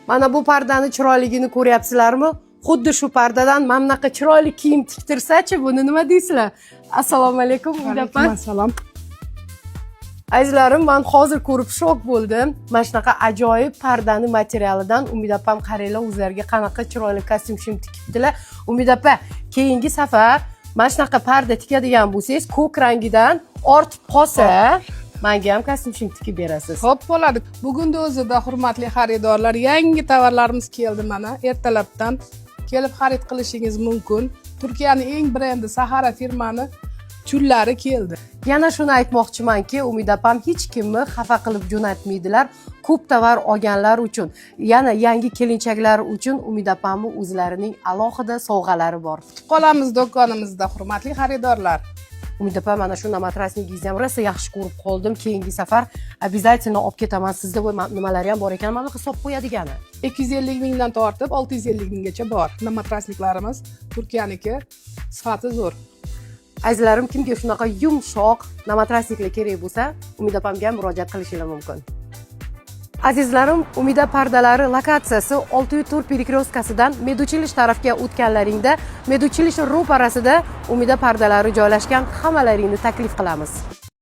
Mana bu pardani chiroyligini ko'ryapsizlarmi? Xuddi shu pardadan mana bunaqa chiroyli kiyim tiktirsachi, buni nima deysizlar? Assalomu alaykum, Umida opa. Assalom. Azizlarim, man hozir ko'rib shok bo'ldim. Mana shunaqa ajoyib pardani materialidan Umida opam, qaranglar, o'zlariga qanaqa chiroyli kostyum shim tikibdilar. Umida opa, keyingi safar mana shunaqa parda tikadigan bo'lsangiz, ko'k rangidan ortib qolsa, manga ham kostyum shim tikib berasiz. Xo'p, bo'ladi. Bugunni o'zida, hurmatli xaridorlar, yangi tovarlarimiz keldi mana ertalabdan. Kelib xarid qilishingiz mumkin. Turkiyaning eng brendi Sahara firmani tullari keldi. Yana shuni aytmoqchimanki, Umida opam hech kimni xafa qilib jo'natmaydilar. Ko'p tovar olganlar uchun, yana yangi kelinchaklar uchun Umida opamni o'zlarining alohida sovg'alari bor. Kutib qolamiz do'konimizda, hurmatli xaridorlar. Umida opa, mana shu наматрасник ingizni ham rosa yaxshi ko'rib qoldim. Keyingi safar обязательно olib ketaman. Sizda bu nimalari ham bor ekan, mana bunaqa solib qo'yadigani. 250 mingdan tortib 650 minggacha bor. Наматрасник larimiz Turkiyaniki, sifati zo'r. Azizlarim, kimga shunaqa yumshoq наматрасник lar kerak bo'lsa, Umida opamga ham murojaat qilishinglar mumkin. Azizlarim, Umida pardalari lokatsiyasi 604 перекрёстка sidan медучилище tarafga o'tganlaringda, медучилище ro'parasida Umida pardalari joylashgan. Hammalaringni taklif qilamiz.